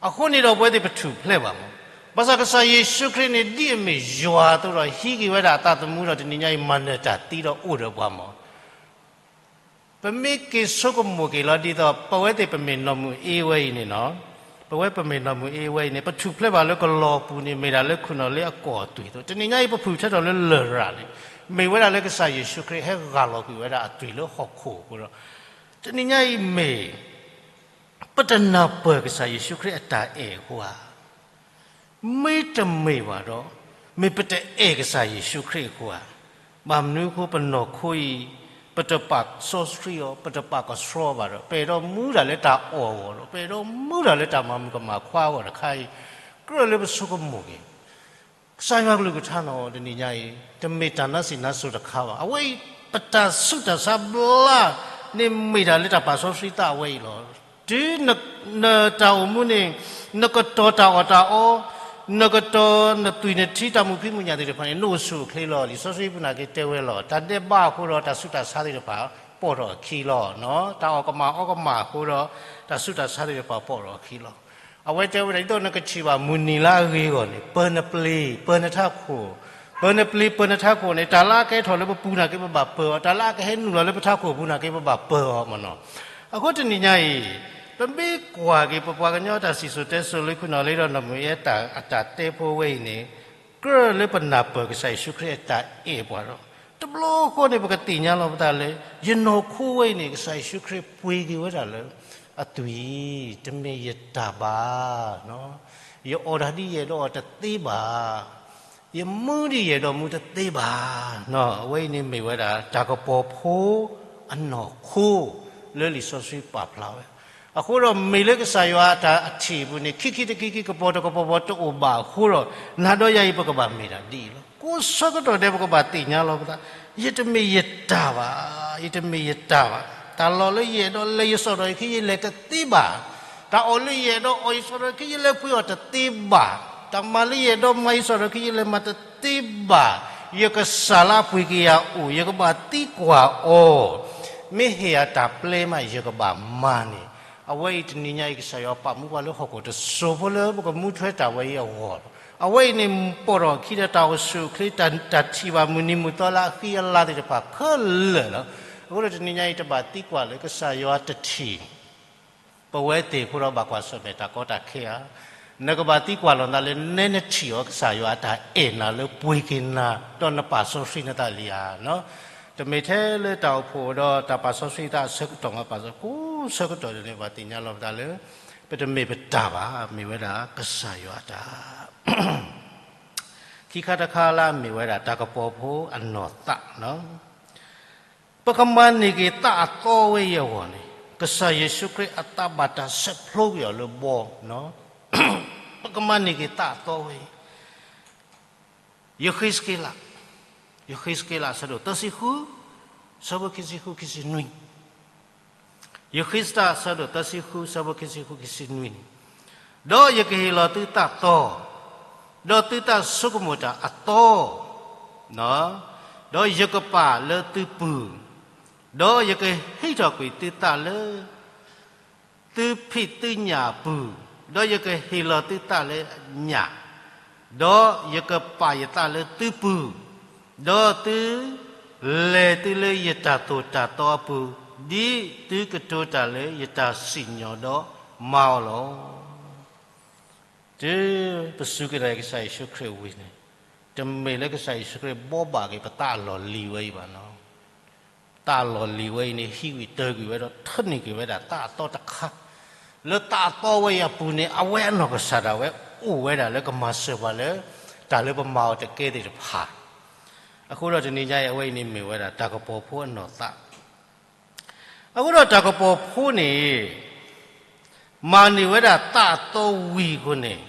အဃိန့ၣ်ဒီး ပဝဲသ့ၣ်ပထူၣ်ဖျဲးဘၣ်မး. ဘၣ်ဆၣ်ကစၢ်ယ့ၣ်ၡူးခရံာ်န့ၣ် ဒ်အမ့ၢ်ယွၤအသိးဒီး ဟံးက့ၤဝဲဒၣ်အသးသမူဒီး တနံၤညါအံၤ မၤနၢၤတၢ်သံဒီးအိၣ်ဒီးပှၤမး. ပမ့ၢ်က့ၤဆိကမိၣ်က့ၤလီၤဒ်သိး ပဝဲသ့ၣ်ပမ့ၢ်နီၢ်မုၢ်အ့ဝဲအံၤန့ၣ်နီၤ, ပဝဲပမ့ၢ်နီၢ်မုၢ်အ့ဝဲအံၤန့ၣ် ပထူၣ်ဖျဲးဘၣ်လၢကလီၤအပူၤန့ၣ် မ့ၢ်ဒၣ်လၢခိၣ်နီၣ်လ့အကိာ်အသွံၣ်အသိး, တနံၤညါအံၤ ပဖုၣ်ထဲထီၣ်လၢလရာ်န့ၣ် မ့ၢ်ဝဲဒၣ်လၢကစၢ်ယ့ၣ်ၡူးခရံာ်ဟဲဂၢ်လီၤကွံာ်ဝဲဒၣ်အသွံၣ်လၢဟီၣ်ခိၣ်အဃိဒီး တနံၤညါအံၤမ့ၢ် ပတနၢ်ပၢၢ်ကစၢ်ယ့ၣ်ၡူးခရံာ်အတၢ်အဲၣ်အဃိဧါ. မ့တမ့ၢ်ဘၣ်ဒီး မ့ၢ်ပတအဲၣ်ကစၢ်ယ့ၣ်ၡူးခရံာ်အဃိဧါ. ဘၣ်မနုၤအဃိ ပနီၢ်ခိအံၤ ပတပာ်စီဆှံအီၤ, ပတပာ်ကဆှီဘၣ်ဒီး ပအဲၣ်ဒိးမူတၢ်လၢတၢ်အီၣ်အဂီၢ်ဒီး ပအဲၣ်ဒိးမူတၢ်လၢတၢ်မၤမုၣ်ကမၣ်ခွါအဂီၢ်တခါအံၤ, ကြၢးလၢပဆိကမိၣ်က့ၤ ကစၢ်ယွၤကလုၢ်ကထါန့ၣ် တနံၤညါအံၤ တမ့ၢ်တၢ်နါစံးနါစိၤတခါဘၣ်. အဝဲအံၤ ပတၢ်ဆူးတၢ်ဆါဘျါန့ၣ် မ့ၢ်တၢ်လၢတၢ်ပာ်စီဆှံသးအဝဲအံၤလီၤ. တုၤနတၢ်အိၣ်မူန့ၣ် နကတီၤတၢ်အီၣ်တၢ်အီ, နကတီၤနသွံၣ်နထံတၢ်မုာ်ဖံးမုာ်ညၣ်သ့ၣ်တဖၣ်န့ၣ် နအိၣ်ဆူၣ်အိၣ်ချ့လီၤ. လံာ်စီဆှံပူၤန့ၣ်က့ၤတဲဝဲလီၤ. တၢ်ဒဲးဘးအဃိဒီး တၢ်ဆူးတၢ်ဆါသ့ၣ်တဖၣ် ပိာ်ထီၣ်အခံလီၤ. တၢ်အီၣ်ကမၣ်အီကမၣ်အဃိဒီး တၢ်ဆူးတၢ်ဆါသ့ၣ်တဖၣ်ပိာ်ထီၣ်အခံလီၤ. အဝဲတဲဝဲဒၣ် ဒ်သိးနကထံၣ်ဘၣ်မုၢ်နံၤလၢအဂ့ၤအဂီၢ်န့ၣ် ပၢနပျ့ၤ ပၢနထးခိၣ်, ပၢနပျ့ၤ ပၢနထးခိၣ်န့ၣ် တၢ်လၢအကဟဲထီၣ်လၢပပူၤနာ်က့ ပဘၣ်ပၢအီၤ, တၢ်လၢအကဟဲနုာ်လီၤလၢပထးခိၣ်ပူၤနာ်က့ ပဘၣ်ပၢအီၤမ့ၢ်နီၤ. အဃိတနံၤညါအံၤ ပမ့ၢ်ကွၢ်က့ၤ ပပှၤကညီတၢ်စံၣ်စိၤတဲစိၤလၢ ခိၣ်နီၣ်လ့ဒီးနီၢ်မုၢ်အ့အတၢ်တဲဖိဝဲအံၤန့ၣ် ကြၢးလၢပနၢ်ပၢၢ်ကစၢ်ယ့ၣ်ၡူးခရံာ်အတၢ်အဲၣ်ပှၤဒီး တဘျီဃီန့ၣ် ပကသ့ၣ်ညါလီၤပသးလၢ ယနီၢ်ခိဝဲအံၤန့ၣ် ကစၢ်ယ့ၣ်ၡူးခရံာ်ပှ့ၤက့ၤဝဲဒၣ်လၢအသွံၣ်, တမ့ၢ်ယတၢ်ဘၣ်, ယအီၣ်တၢ်ဒ်ယအဲၣ်ဒိးအီၣ်တသ့ဘၣ်, ယမူဒ်ယအဲၣ်ဒိးမူတသ့ဘၣ်. အဝဲအံၤန့ၣ်မ့ၢ်ဝဲဒၣ် တၢ်ကပီၤဖိအနီၢ်ခိ လၢလံာ်စီဆှံပာ်ဖျါဝဲ. အဃိဒီးမ့ၢ်လၢကစၢ်ယွၤအတၢ်အထံၣ်အပူၤန့ၣ် ခံခံတခံခံ ကပီၤတကပီၤပီၤတအိၣ်ဘၣ်အဃိဒီး နၤဒီးယၤအံၤ ပကဘၣ်မ့ၢ်ဒၣ်ဒ်အံၤလီၤ. ကိးဆၢကတီၢ်ဒဲး ပကဘၣ်သ့ၣ်ညါလီၤပသး, ယတမ့ၢ်ယတၢ်ဘၣ်, ယတမ့ၢ်ယတၢ်ဘၣ်. တၢ်လီၢ်လၢယအဲၣ်ဒိးလဲၤယစီၣ်ဒီးယခံ ယလဲၤတသ့ဘၣ်. တၢ်အီၣ်လၢယအဲၣ်ဒိးအီၣ် ယစီၣ်ဒီးယခံ ယလဲၤပှ့ၤအီၤတသ့ဘၣ်. တၢ်မၤလၢယအဲၣ်ဒိးမၤ ယစီၣ်ဒီးယခံ ယလဲၤမၤတသ့ဘၣ်. ယကစၢ်လၢအပှ့ၤက့ၤယၤအိၣ် ယကဘၣ်သံကွၢ်အီၤ, မ့ၢ်ဟ့ၣ်ယၤတၢ်ပျဲမး ယကဘၣ်မၤန့ၣ်. အဝဲအံၤတနံၤညါအံၤ ကစၢ်ယွၤပာ်မူပှၤလၢဟီၣ်ခိၣ်တစိၤဖိလၢ ပကမူထွဲတၢ်ဝဲအံၤအဂီၢ်လီၤ. အဝဲအံၤန့ၣ် ပိာ်ထီၣ်အခံဒီးတၢ်အိၣ်ဆူၣ်အိၣ်ချ့ တၢ် တၢ်ထံၣ်ဘၣ်မုၢ်နံၤမုၢ်သီလၢအဃံအလၤသ့ၣ်တဖၣ်ခဲလၢာ်လီၤ. အဃိဒီးတနံၤညါအံၤ တဘၣ်သံကွၢ်လၢကစၢ်ယွၤတထံၣ် ပဝဲသ့ၣ်အဃိဒီး ဘၣ်ကွၢ်ဆၢၣ်မဲာ်တၢ်ကီတၢ်ခဲဧါ. နကဘၣ်သံကွၢ်လီၤနသးလၢ နဲနထံၣ်အီၤ ကစၢ်ယွၤအတၢ်အဲၣ်နၤလၢပှ့ၤက့ၤနၤ ဒီးနပာ်စီဆှံနသးလံဧါ. တမ့ၢ်ထဲလၢတၢ်အိၣ်ဖှိၣ်ဒီးတၢ်ပာ်စီဆှံသးအဆၢကတီၢ်မး ပာ်စီဆှံကိးဆၢကတီၢ်ဒ်န့ၣ် ပဘၣ်သ့ၣ်ညါလီၤပသးလၢ ပတမ့ၢ်ပတၢ်ဘၣ်, မ့ၢ်ဝဲဒၣ်ကစၢ်ယွၤအတၢ် ခံခါတခါလၢအမ့ၢ်ဝဲဒၣ် တၢ်ကပီၤဖိအနီၢ်သးလီၤ. ပကမၤန့ၢ်က့ၤသးအသီဝဲအံၤအဂီၢ်န့ၣ် ကစၢ်ယ့ၣ်ၡူးခရံာ်အသးဘၣ်တၢ်ဆဲးဖျိကွံာ်အီၤလၢဘီလီၤ. ပကမၤန့ၢ်က့ၤသးအသီဝဲအံၤ ယဃ့းစက့လး, ယဃ့းစက့လး အဆၢဒိၣ်သၢဆံဃု, ဆၢဖိခံဆံဃု ခံဆံနွံ, ယဃ့းစတၢ် အဆၢဒိၣ်သၢဆံဃု ဆၢဖိခံဆံဃု ခံဆံနွံန့ၣ်, ဒီးယကဟ့ၣ်လီၤသုသးသီ, ဒီးသုသးဆိကမိၣ်တၢ်အသီ, ဒီးယကပာ်လၢသုပူၤ, ဒီးယကဟံးထီၣ်ကွံာ်သုသးလၢ သုဖံးသုညၣ်အပူၤ, ဒီးယကဟ့ၣ်လီၤသုသးလၢညၣ်, ဒီးယကပာ်ယသးလၢသုပူၤ, ဒီးသုလဲၤသုလၢယတၢ်သိၣ်တၢ်သီအပူၤ, ဒ်သုကတိၤတၢ်လၢယတၢ်စံၣ်ညီၣ်ဒီးမၤအီၤလီၤ. တုၤပစူၢ်က့ၤနာ်က့ၤကစၢ်ယ့ၣ်ၡူးခရံာ်ဝံၤန့ၣ်, တမ့ၢ်လၢကစၢ်ယ့ၣ်ၡူးခရံာ်ဘိးဘၣ်က့ၤပသးအလီၢ်လံၤဝဲအံၤဘၣ်နီၤ. သးအလီၢ်လံၤဝဲအံၤန့ၣ် ဟံးကွံာ်တၢၢ်ကွံာ်ဝဲဒီး ထၢနုာ်က့ၤဝဲဒၣ်သးအသီတခါ, လၢသးအသီဝဲအံၤအပူၤန့ၣ် အဝဲအနီၢ်ကစၢ်ဒၣ်ဝဲအိၣ်ဝဲဒၣ်လၢကမၤစၢၤပှၤလၢ တၢ်လၢပမၤအီၤတကဲသ့ၣ်တဖၣ်. အဃိဒီးတနံၤညါအံၤ အဝဲအံၤန့ၣ်မ့ၢ်ဝဲဒၣ်တၢ်ကပီၤဖိအနီၢ်သး အဃိဒီးတၢ်ကပီၤဖိန့ၣ် မၤန့ၢ်ဝဲဒၣ်သးအသီဝံၤအဃိန့ၣ်,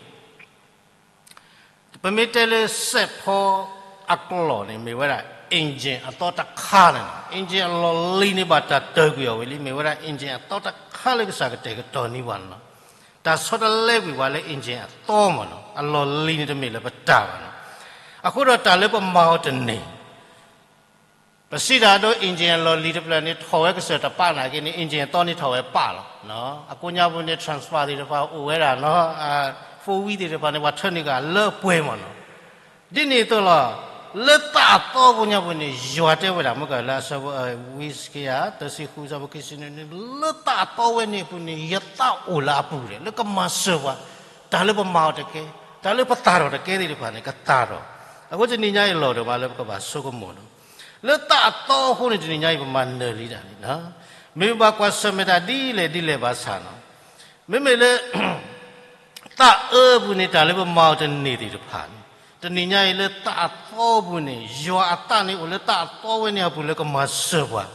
ပမ့ၢ်တဲလၢစဲးဖီအကျိာ်န့ၣ် မ့ၢ်ဝဲဒၣ် engine အသီတခါန့ၣ်လီၤ. engine အလီၢ်လံၤန့ၣ် ဘၣ်တၢ်တၢၢ်ကွံာ်အီၤဝံၤလံ, မ့ၢ်ဝဲဒၣ် engine အသီတခါလၢကစၢ်ကတဲာ်ကတီၤန့ၢ်ပှၤန့ၣ်လီၤ. တၢ်ဆီတလဲကွံာ်ပှၤလၢ engine အသီမ့ၢ်နီၤ, အလီၢ်လံၤန့ၣ်တမ့ၢ်လၢပတၢ်ဘၣ်နီၤ. အဃိဒီးတၢ်လၢပမၤအီၤတန့ၢ် ပစံးတၢ်ဒီး engine အလီၢ်လံၤတဖျၢၣ်န့ၣ် ထီၣ်ဝဲကစၢၢ်တပာ်နာ်က့န့ၣ် engine အသီန့ၣ်ထီၣ်ဝဲပာ်လီၤ. အကိးညါပူၤန့ၣ် transfer သ့ၣ်တဖၣ်အိၣ်ဝဲဒၣ်နီၤ, four wheel သ့ၣ်တဖၣ်န့ၣ် ပှၤထၢနုာ်က့ၤလၢအပှဲၤမ့ၢ်နီၤ. ဒ်န့ၣ်အသိးလီၤ, လၢသးအသီအပူၤညါပူၤန့ၣ် ယွၤတဲဝဲဒၣ်မ့ၢ်ကလၢအဆၢဖိ ဝံစကံယၤ သၢဆံဃု အဆၢဖိခံဆံနွံန့ၣ် လၢသးအသီဝဲန့ၣ်အပူၤန့ၣ် ယသးအိၣ်လၢအပူၤဒီး လၢကမၤစၢၤပှၤ တၢ်လၢပမၤအီၤတကဲ, တၢ်လၢပသၣ်ထီၣ်တကဲသ့ၣ်တဖၣ်န့ၣ် ကသၣ်ထီၣ်. အဃိတနံၤညါအံၤလီၤဒီးမးလၢပကဘၣ်ဆိကမိၣ်ဒီး လၢသးအသီအဃိန့ၣ် တနံၤညါအံၤပမၤနၢၤလံတၢ်န့ၣ်, မ့ၢ်ပဘၣ်ကွၢ်ဆၢၣ်မဲာ်တၢ်ဒ်လဲၣ်ဒ်လဲၣ်ဘၣ်ဆၣ်နီၤ, မ့မ့ၢ်လၢ သးအၢအပူၤန့ၣ် တၢ်လၢပမၤအီၤတန့ၢ်သ့ၣ်တဖၣ်န့ၣ် တနံၤညါအံၤလၢသးအသီပူၤန့ၣ် ယွၤအသးန့ၣ်အိၣ်လၢသးအသီဝဲန့ၣ်အပူၤလၢကမၤစၢၤပှၤ,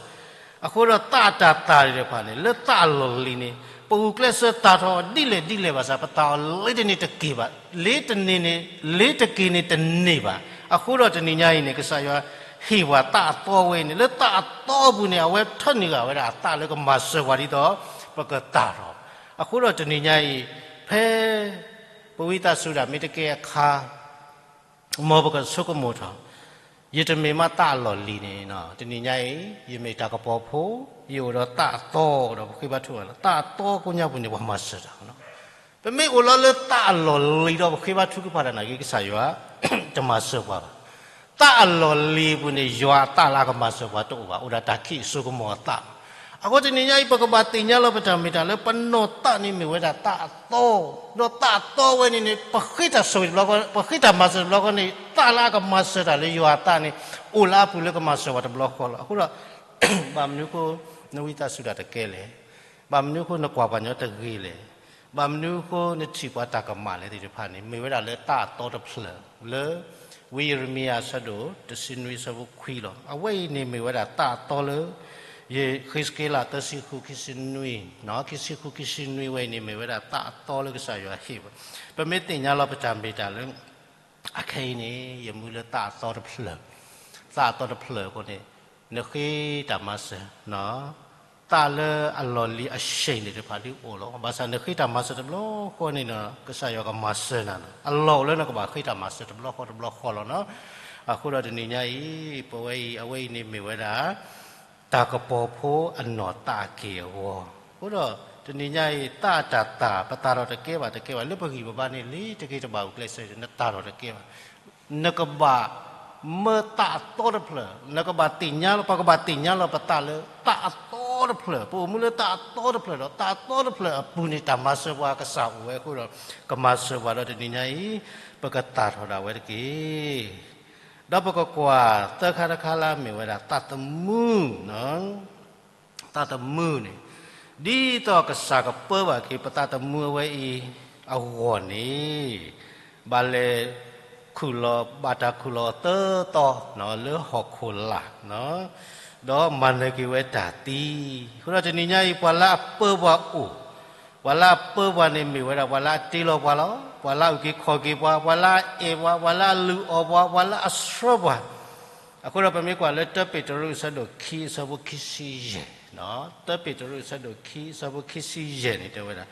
အဃိဒီးသးအတၤသၣ်သ့ၣ်တဖၣ်န့ၣ် လၢသးအလီၢ်လံၤန့ၣ် ပဂုာ်ကျဲးစၢးသၣ်ထီၣ်အီၤဒ်လဲၣ်ဒ်လဲၣ်ဘၣ်ဆၣ် ပသၣ်အီၤလ့ၤတန့ၢ်တက့ၢ်ဘၣ်, လ့ၤတန့ၢ်န့ၣ် လ့ၤတက့ၢ်န့ၣ်တန့ၢ်ဘၣ်. အဃိဒီးတနံၤညါအံၤန့ၣ် ကစၢ်ယွၤဟ့ၣ်ပှၤသးအသီဝဲအံၤန့ၣ် လၢသးအသီပူၤန့ၣ် အဝဲထၢနုာ်ဂၤဝဲဒၣ်အသးလၢကမၤစၢၤပှၤဒ်သိး ပကသၣ်ထီၣ်. အဃိဒီးတနံၤညါအံၤ ဖဲ ပဝံသးစူၤဒၣ်မ့ၢ်တကဲအခါ မ်ပကဆိကမိၣ်ထီၣ်, ယတမ့ၢ်မးသးအလီၢ်လံၤန့ၣ် တနံၤညါအံၤ ယမ့ၢ်တၢ်ကပီၤဖိ, ယအိၣ်ဒီးသးအသီဒီးပဃ့ဘါထုကဖၣ်လီၤ. သးအသီကိးညါပူၤန့ၣ် ပှၤမၤစၢၤတၢ်လီၤ. ပမ့ၢ်အိၣ်လီၤလၢသးအလီၢ်လံၤဒီးပဃ့ဘါထုကဖၣ်တၢ်နာ်က့ ကစၢ်ယွၤ တမၤစၢၤပှၤဘၣ်. သးအလီၢ်လံၤပူၤန့ၣ် ယွၤအသးလၢအကမၤစၢၤပှၤတအိၣ်ဘၣ်, အိၣ်ဒၣ်တၢ်ခံးအစိကမီၤအသးလီၤ. အဃိတနံၤညါအံၤ ပကဘၣ်သ့ၣ်ညါလီၤပတၢ်မ့ၢ်တၢ်လၢပနီၢ်သးန့ၣ်မ့ၢ်ဝဲဒၣ်သးအသီ, ဒီးသးအသီဝဲန့ၣ်န့ၣ် ပဃ့တၢ်ဆိၣ်ဂ့ၤတဘျီဃီ, ပဃ့တၢ်မၤစၢၤတဘျီဃီန့ၣ် သးလၢအကမၤစၢၤတၢ်လၢယွၤအသးန့ၣ် အိၣ်လၢအပူၤလၢကမၤစၢၤပှၤတဘျီဃီလီၤ. အဃိဒီး ဘၣ်မနုၤအဃိ နဝံသးစူၤဒၣ်တကဲလဲၣ်, ဘၣ်မနုၤအဃိနကွၢ်ပှၤကညီတဂ့ၤလဲၣ်, ဘၣ်မနုၤအဃိနထံၣ်ပှၤတၢ်ကမၣ်လဲၣ်သ့ၣ်တဖၣ်န့ၣ် မ့ၢ်ဝဲဒၣ်လၢသးအသီတဖျၢၣ်လၢ ဝံယံးရမံယၤအဆၢဒိၣ်တဆံနွံအဆၢဖိခွံလီၤ. အဝဲအံၤန့ၣ်မ့ၢ်ဝဲဒၣ်သးအသီလၢ ယဃ့းစက့လးသၢဆံဃုခံဆံနွံ, ခံဆံဃုခံဆံနွံဝဲအံၤန့ၣ် မ့ၢ်ဝဲဒၣ်သးအသီလၢကစၢ်ယွၤဟ့ၣ်ဝဲ, ပမ့ၢ်သ့ၣ်ညါလီၤပတၢ်မ့ၢ်တၢ်လၢ အခဲအံၤန့ၣ် ယမူလၢသးအသီတဖျၢၣ်, သးအသီတဖျၢၣ်အဃိန့ၣ် နဃ့တၢ်မၤစၢၤ, သးလၢအလီၢ်လံၤအဆ့ၣ်န့ၣ်တဖၣ်ဒ်အိၣ်လီၤ. ဘၣ်ဆၣ်နဃ့တၢ်မၤစၢၤတဘျီဃီန့ၣ်ဒီး ကစၢ်ယွၤကမၤစၢၤနၤလီၤ. အလီၢ်အိၣ်လၢနကဘၣ်ဃ့တၢ်မၤစၢၤတဘျီဃီတဘျီဃီလီၤနီၤ. အဃိဒီးတနံၤညါအံၤ ပဝဲအံၤ အဝဲအံၤန့ၣ်မ့ၢ်ဝဲဒၣ် တၢ်ကပီၤဖိအနီၢ်သးက့ၢ်အဂီၤ. အဃိဒီးတနံၤညါအံၤ သးအတၤသၣ် ပသၣ်ထီၣ်တကဲဘၣ်တကဲဘၣ် လၢပဂံၢ်ပဘါန့ၣ် လ့ၤတဂ့ၤတဘၣ်ဂုာ်ကျဲးစၢး နတၢ်ထီၣ်တကဲဘၣ်. နကဘၣ်မၢသးအသီတဖျၢၣ်, နကဘၣ်သ့ၣ်ညါလီၤ, ပကဘၣ်သ့ၣ်ညါလီၤပသးလၢသးအသီတဖျၢၣ်, ပအိၣ်မူလၢသးအသီတဖျၢၣ်ဒီး သးအသီတဖျၢၣ်အပူၤန့ၣ် တၢ်မၤစၢၤပှၤကစၢ်အိၣ်ဝဲအဃိဒီး ကမၤစၢၤပှၤဒီးတနံၤညါအံၤ ပကသၣ်ထီၣ်ဒၣ်ဝဲတက့ၢ်. ဒီးပကကွၢ်သၢခါတခါလၢအမ့ၢ်ဝဲဒၣ်သးသမူ, သးသမူန့ၣ် ဒ်သိးကစၢ်ကပၢဘၣ်က့ၤပသးသမူအဝဲအံၤအဂီၢ်န့ၣ် ဘၣ်လဲၤခူၣ်လီၤ, ဘၣ်တၢ်ခူၣ်လီၤသၢသီလၢဟီၣ်ခိၣ်လာ်, ဒီးမၤနၢၤက့ၤဝဲတၢ်သံ. အဃိဒီးတနံၤညါအံၤ ပှၤလၢအပၢပှၤအိၣ်, ပှၤလၢအပၢပှၤန့ၣ်မ့ၢ်ဝဲဒၣ် ပှၤလၢအတ့လီၤပှၤလီၤ, ပှၤလၢအအုၣ်က့ၤခီၣ်က့ၤပှၤ, ပှၤလၢအအဲၣ်ပှၤ, ပှၤလၢအလုၢ်အီၣ်ပှၤ, ပှၤလၢအဆှၢပှၤ. အဃိဒီးပမ့ၢ်ကွၢ်လၢ တၢ ပ့းတရူးအဆၢဒိၣ်ခံ အဆၢဖိခံဆံယဲၢ်, တၢ ပ့းတရူးအဆၢဒိၣ်ခံ အဆၢဖိခံဆံယဲၢ်န့ၣ် တဲဝဲဒၣ်,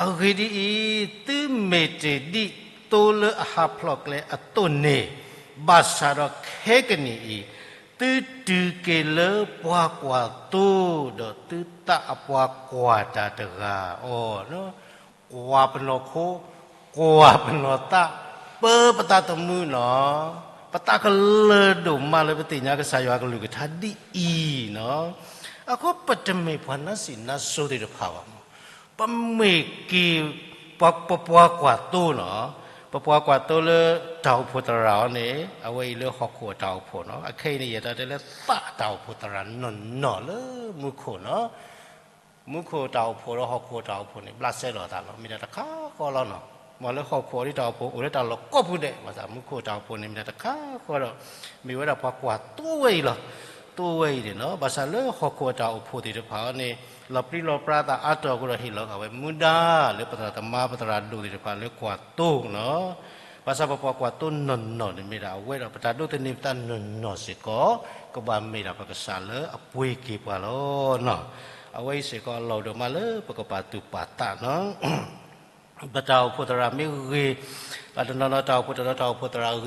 အဂ့ၢ်ဒ်အံၤ, သုမ့ၢ်တ့ၢ်ဒ်သိလၢအဟးဖျိးကျဲအသိးန့ၣ်, ဘၣ်ဆၣ်ဒီးခဲကနံၣ်အံၤ သုတုၤက့ၤလၢပှၤကွၢ်သိ, ဒီးသုသးအပှၤကွၢ်တၢ်တဂၤအီၤ, ကွၢ်ပနီၢ်ခိ, ကွၢ်ပနီၢ်သး, ပၢပသးသမူနီၤ. ပသးကလၢာ်ဒိၣ်မးလၢပသ့ၣ်ညါကစၢ်ယွၤအကလုၢ်ကထါဒ်အံၤနီၤ. အဃိပတမ့ၢ်ပှၤနါစံးနါစိၤသ့ၣ်တဖၣ်ဘၣ်မး, ပမ့ၢ်က့ၤ ပပှၤကွၢ်သိနီၤ. ပပှၤကွၢ်သိလၢတၢ်အိၣ်ဖှိၣ်သရၣ်အီၤန့ၣ် အဝဲအံၤလၢဟီၣ်ခိၣ်အတၢ်အိၣ်ဖှိၣ်နီၤ. အခဲအံၤန့ၣ် ယဲတၢ်တဲလၢသးအတၢ်အိၣ်ဖှိၣ်သရၣ်နီၢ်နီၢ်လၢမူခိၣ်နီၤ. မူခိၣ်တၢ်အိၣ်ဖှိၣ်ဒီးဟီၣ်ခိၣ်တၢ်အိၣ်ဖှိၣ်န့ၣ် ဘျးစဲလီၤအသးလီၤ. မ့ၢ်ဒၣ်တခါဃီလီၤနီၤ. မ်လၢဟီၣ်ခိၣ်အံၤတၢ်အိၣ်ဖှိၣ်အိၣ်လၢတၢ်လီၢ်ကိးပူၤဒဲး, ဘၣ်ဆၣ်မူခိၣ်တၢ်အိၣ်ဖှိၣ်န့ၣ် မ့ၢ်ဒၣ်တခါဃီဒီး မ့ၢ်ဝဲဒၣ်ပှၤကွၢ်သိဝဲအံၤလီၤ. သိဝဲအံၤန့ၣ်နီၤ. ဘၣ်ဆၣ်လၢဟီၣ်ခိၣ်အတၢ်အိၣ်ဖှိၣ်သ့ၣ်တဖၣ်အီၤန့ၣ် လီၤပြံလီၤပြါသးအါတီၢ်အဃိဒီး ဟ့ၣ်လီၤဂာ်ဝဲမူဒါလၢပသရၣ်သမါပသရၣ်ဒိၣ်သ့ၣ်တဖၣ်လၢကွၢ်သိနီၤ. ဘၣ်ဆၣ်ပပှၤကွၢ်သိနီၢ်နီၢ်န့ၣ်မ့ၢ်ဒၣ်အဝဲဒီး ပတၢ်ဒိးသန့ၤပသးနီၢ်နီၢ်စ့ၢ်ကီး ကဘၣ်မ့ၢ်ဒၣ်ပကစၢ်လၢအပှ့ၤက့ၤပှၤလီၤနီၤ. အဝဲအံၤစ့ၢ်ကီးအလီၢ်ဒိၣ်မးလၢပကပာ်သူၣ်ပာ်သးနီၤ. ပတၢ်အိၣ်ဖှိၣ်သရၣ်မ့ၢ်ဂ့ၤ, ပှၤတနီၤနီၤတၢ်အိၣ်ဖှိၣ်တနီၤတၢ်အိၣ်ဖှိၣ်သရၣ်ဂ့ၤတလၢကွံာ်အ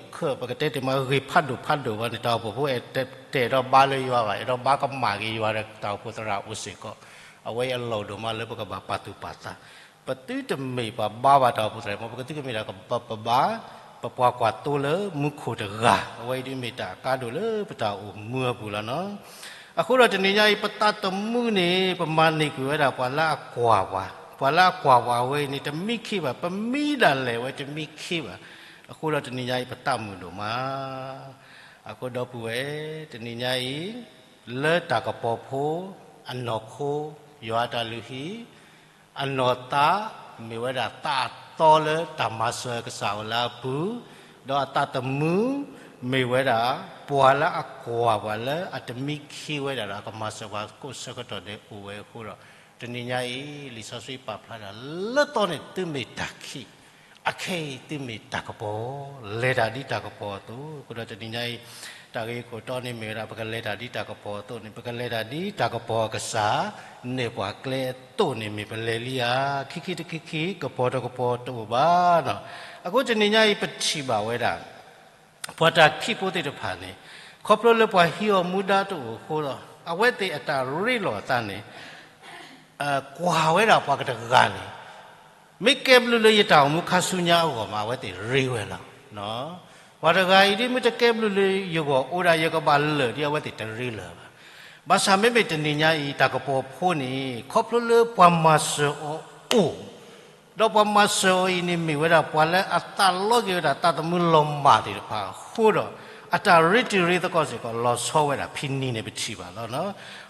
ခၢး, ပကတဲတ့ၢ်မးဂ့ၤဖးဒိၣ်ဖးဒိၣ်ဘၣ်န့ၣ် တၢ်အိၣ်ဖှိၣ်ဖိ တအဲၣ်ဒိးဘါလၢယွၤဘၣ်, အဲၣ်ဒိးဘါကမၣ်က့ၤယွၤဒီးတၢ်အိၣ်ဖှိၣ်သရၣ်အိၣ်စ့ၢ်ကီး. အဝဲအံၤအလီၢ်ဒိၣ်မးလၢပကဘၣ်ပာ်သူၣ်ပာ်သး. ပသုတမ့ၢ်ပှၤဘါဘၣ်တၢ်အိၣ်ဖှိၣ်သရၣ်, မ်ပကသုကမ့ၢ်ဒၣ်ပဘါ, ပပှၤကွၢ်သိလၢမူခိၣ်တဂၤ, အဝဲအံၤဒ်မ့ၢ်တၢ်အကါဒိၣ်လၢပတၢ်အိၣ်မူအပူၤလီၤနီၤ. အဃိဒီးတနံၤညါအံၤ ပသးသမူန့ၣ် ပမၤန့ၢ်ကွံာ်ဝဲဒၣ်ပှၤလၢအကွၢ်ပှၤ, ပှၤလၢအကွၢ်ပှၤဝဲအံၤန့ၣ် တမံခ့ဘၣ်, ပမံဒၣ်လဲာ်ဝဲတမံခ့ဘၣ်. အဃိဒီးတနံၤညါအံၤ ပသးမုာ်ဒိၣ်မး. အဃိဒီပုၢ်ဝဲၢ်, တနံၤညါအံၤ လၢတၢ်ကပီၤဖိအနီၢ်ခိ, ယွၤအတၢ်လုၢ်ဟံၣ် အနီၢ်သး မ့ၢ်ဝဲဒၣ်သးအသီလၢတၢ်မၤစၢၤကစၢ်အိၣ်လၢအပူၤ, ဒီးအသးသမူ မ့ၢ်ဝဲဒၣ် ပှၤလၢအကွၢ်ပှၤလၢအတမံခံဝဲဒၣ်ဒီး အကမၤစၢၤပှၤကိးဆၢကတီၢ်ဒဲးအိၣ်ဝဲအဃိဒီး တနံၤညါအံၤ လံာ်စီဆှံပာ်ဖျါဒၣ် လၢသီန့ၣ်သုမ့ၢ်တၢ်ခံး, အခဲအံၤသုမ့ၢ်တၢ်ကပီၤ, လဲၤတၢ်ဒ်တၢ်ကပီၤအသိး. အဃိဒီးတနံၤညါအံၤ တၢ်ဂ့ၢ်ခိၣ်တီန့ၣ်မ့ၢ်ဝဲဒၣ် ပကလဲၤတၢ်ဒ်တၢ်ကပီၤအသိးန့ၣ် ပကလဲၤတၢ်ဒ်တၢ်ကပီၤအကစၢ် နဲၣ်ပှၤကျဲအသိးန့ၣ်မ့ၢ်ပလဲၤလံဧါ. ခံခံတခံခံ ကပီၤတကပီၤတအိၣ်ဘၣ်နီၤ. အဃိတနံၤညါအံၤ ပထံၣ်ဘၣ်ဝဲဒၣ် ပှၤတၢ်ခံးဖိသ့ၣ်တဖၣ်န့ၣ် ခီဖျိလၢပှၤဟံးအီၤမူဒါတအိၣ်အဃိဒီး အဝဲသ့ၣ်အတၢ်ရ့လိာ်အသးန့ၣ် ကွၢ်ဝဲဒၣ်ပှၤကတဂၤန့ၣ် မ့ၢ်ကဲဘျုးလၢယတၢ်အိၣ်မူခါဆူညါအဂီၢ်မး အဝဲသ့ၣ်ရ့ဝဲလီၤ. ပှၤတဂၤအံၤဒ်မ့ၢ်တကဲဘျုးလၢယဂီၢ် အိၣ်ဒၣ်ယကဘၣ်လၢာ်ဒ် အဝဲသ့ၣ်တရ့လၢၤဘၣ်. ဘၣ်ဆၣ်မ့မ့ၢ်တနံၤညါအံၤ တၢ်ကပီၤဖိန့ၣ် ခီဖျိလၢပှၤမၤစၢၤအီၤအိၣ် ဒီးပှၤမၤစၢၤအီၤအံၤန့ၣ် မ့ၢ်ဝဲဒၣ်ပှၤလၢအသးလီက့ၤဝဲဒၣ်သးသမူလီၤမၢ်သ့ၣ်တဖၣ်အဃိဒီး အတၢ်ရ့တံၤရ့သကိးစ့ၢ်ကီး လီၤဆီဝဲဒၣ်ဖဲန့ၣ်န့ၣ် ပထံၣ်ဘၣ်လီၤ.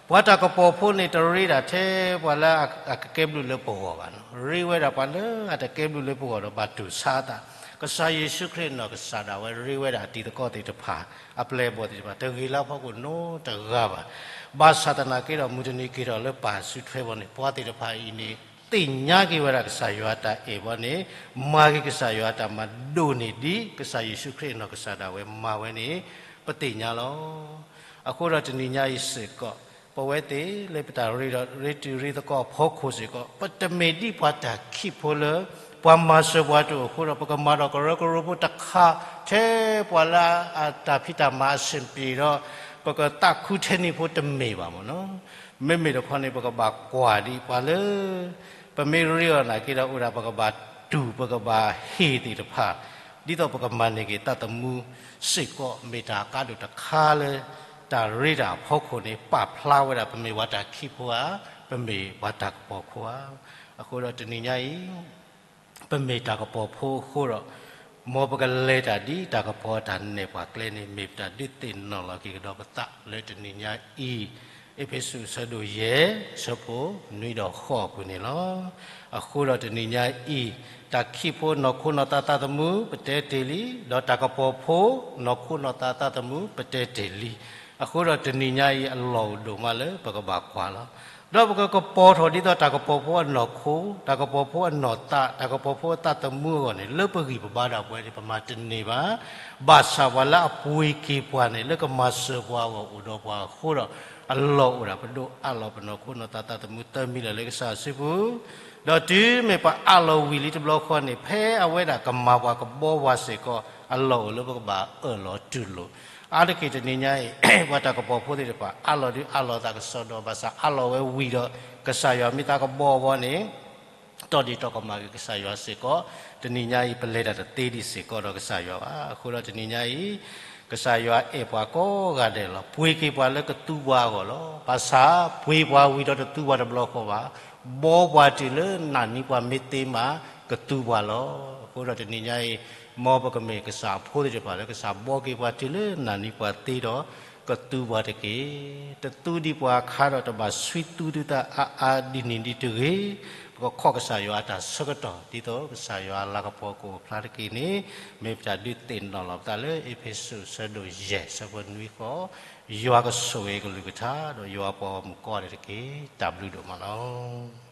ပှၤတၢ်ကပီၤဖိန့ၣ် တရ့ဒၣ်ထဲပှၤလၢအကကဲဘျုးလၢပဂီၢ်ဘၣ်နီၤ. ရ့ဝဲဒၣ်ပှၤလၢအတကဲဘျုးလၢပဂီၢ်ဒီးဘၣ်တူၢ်ဆါအသး. ကစၢ်ယ့ၣ်ၡူးခရံာ်အနီၢ်ကစၢ်ဒၣ်ဝဲ ရ့ဝဲဒၣ်အတံၤသကိးသ့ၣ်တဖၣ် အပျဲၢ်အဘီၣ်သ့ၣ်တဖၣ် တဂ့ၤလၢအဖီခိၣ်နီတဂၤဘၣ်. ဘၣ်ဆၣ်သနာ်က့ဒီး မုၢ်တနံၤက့ၤထီၣ်လၢပၢ်စုထွဲဘီန့ၣ် ပှၤသ့ၣ်တဖၣ်အံၤန့ၣ် သ့ၣ်ညါက့ၤဝဲဒၣ်ကစၢ်ယွၤအတၢ်အဲၣ်ဘီန့ၣ် မၤက့ၤကစၢ်ယွၤအတၢ်မၤဒိၣ်န့ၢ်ဒံး ကစၢ်ယ့ၣ်ၡူးခရံာ်အနီၢ်ကစၢ်ဒၣ်ဝဲမၤဝဲန့ၣ် ပသ့ၣ်ညါလီၤ. အဃိဒီးတနံၤညါအံၤစ့ၢ်ကီး ပဝဲသ့ၣ်လၢပတၢ်ရ့ဒီးရ့တံၤရ့သကိးအဖီခိၣ်စ့ၢ်ကီး ပတမ့ၢ်ဒ်ပှၤတၢ်ခံးဖိလၢ ပှၤမၤစၢၤပှၤတအိၣ်အဃိဒီး ပကမၤဒီးကရၢကရိဖိတခါ ထဲပှၤလၢအတၢ်ဖံးတၢ်မၤအဆင်ပြေဒီး ပကသးခူထဲန့ၣ်ဖိတမ့ၢ်ဘၣ်မ့ၢ်နီၤ. မ့မ့ၢ်တခီန့ၣ် ပကဘၣ်ကွၢ်ဒံးပှၤလၢ ပမ့ၢ်ရ့အီၤနာ်က့ဒီး အိၣ်ဒၣ်ပကဘၣ်တူၢ်ပကဘၣ်ဟ့ၣ်သ့ၣ်တဖၣ် ဒ်သိးပကမၤန့ၢ်က့ၤသးသမူစ့ၢ်ကီး မ့ၢ်တၢ်ကါဒိၣ်တခါလၢ တၢ်ရ့တၢ်အဖီခိၣ်န့ၣ် ပာ်ဖျါဝဲဒၣ် ပမ့ၢ်ပှၤတၢ်ခံးဖိဧါ, ပမ့ၢ်ပှၤတၢ်ကပီၤဖိဧါ. အဃိဒီးတနံၤညါအံၤ ပမ့ၢ်တၢ်ကပီၤဖိအဃိဒီး မ်ပကလဲၤတၢ်ဒ်တၢ်ကပီၤအတၢ်နဲၣ်ပှၤကျဲန့ၣ် မ့ၢ်ပတၢ်ဒုးသ့ၣ်နီၣ်လီၤက့ၤကဒီးပသးလၢတနံၤညါအံၤ အ့းဖ့းစူးအဆၢဒိၣ်ယဲၢ် ဆၢဖိနွံဒီးဃိးအပူၤန့ၣ်လီၤ. အဃိဒီးတနံၤညါအံၤ တၢ်ခံးဖိနီၢ်ခိနီၢ်သးသးသမူ ပတဲတ့ၢ်လံ, ဒီးတၢ်ကပီၤဖိနီၢ်ခိနီၢ်သးသးသမူ ပတဲတ့ၢ်လံ. အဃိဒီးတနံၤညါအံၤ အလီၢ်အိၣ်ဒိၣ်မးလၢပကဘၣ်ကွၢ်လီၤ. ဒီးပကကပီၤထီၣ်ဒ်သိးတၢ်ကပီၤဖိအနီၢ်ခိ, တၢ်ကပီၤဖိအနီၢ်သး, တၢ်ကပီၤဖိအသးသမူအဂီၢ်န့ၣ် လၢပဂံၢ်ပဘါဒၣ်ပဝဲန့ၣ် ပမၤတန့ၢ်ဘၣ်. ဘၣ်ဆၣ်ပှၤလၢအပှ့ၤက့ၤပှၤန့ၣ် လၢကမၤစၢၤပှၤအဂီၢ်အိၣ်ဒီးပှၤအဃိဒီး အလီၢ်အိၣ်ဒၣ်ပဒိၣ်အးလီၤပနီၢ်ခိနီၢ်သးသးသမူသၢမံၤလၢာ်လၢကစၢ်စုပူၤ, ဒီးတုၤမ့ၢ်ပှၤအးလီၤဝံၤလံတဘျီဃီန့ၣ် ဖဲအဝဲဒၣ်ကမၤပှၤကဘီပှၤစ့ၢ်ကီး အလီၢ်အိၣ်လၢပကဘၣ်အၢၣ်လီၤတူၢ်လိာ်. အါတက့ၢ်တနံၤညါအံၤ ပှၤတၢ်ကပီၤဖိသ့ၣ်တဖၣ် အးလီၤဒုးအးလီၤသးကစီဒီ ဘၣ်ဆၣ်အးလီၤဝဲဝံၤဒီး ကစၢ်ယွၤမ့ၢ်သးကဘီအဂီၢ်န့ၣ် တီၢ်ဒ့ၣ်တီၢ်ကမၣ်က့ၤကစၢ်ယွၤစ့ၢ်ကီး, တနံၤညါအံၤ ပလဲၤတၢ်တသ့ဒံးစ့ၢ်ကီးဒီးကစၢ်ယွၤဘၣ်. အဃိဒီးတနံၤညါအံၤ ကစၢ်ယွၤအဲၣ်ပှၤကိးဂၤဒဲးလီၤ. ပှ့ၤက့ၤပှၤလၢကသူပှၤအဂီၢ်လီၤ. ဘၣ်ဆၣ်ပှ့ၤပှၤဝံၤဒီးတသူပှၤတဘျီဃီဘၣ်. ဘီပှၤတုၤလၢနၢ်နံပှၤမ့ၢ်သ့မး ကသူပှၤလီၤ. အဃိဒီးတနံၤညါအံၤ မ်ပကမ့ၢ်ကစၢ်အဖိသ့ၣ်တဖၣ်လၢကစၢ်ဘီက့ၤပှၤတုၤလၢနၢ်နံပှၤသ့ဒီး ကသူပှၤတက့ၢ်. တသူဒံးပှၤအခါဒီးတဘၣ်ဆှံသူသုသးအါအါဒ်န့ၣ်ဒ်တဂ့ၤ. ပကခီၣ်ကစၢ်ယွၤအတၢ်ဆၢကတီၢ် ဒ်သိးကစၢ်ယွၤအလၤကပီၤကအိၣ်ဖျါတက့ၢ်န့ၣ် မ့ၢ်ပတၢ်ဒုးသ့ၣ်နီၣ်လီၤပသးလၢ အ့းဖ့းစူး အဆၢဒိၣ်ယဲၢ် အဆၢဖိနွံဃိး, ယွၤကဆိၣ်ဂ့ၤကလုၢ်ကထါ ဒီးယွၤပှၤဂီၢ်မုၢ်ကိးဂၤဒဲးတက့ၢ်. တၢ်ဘျုးဒိၣ်မးလီၤ.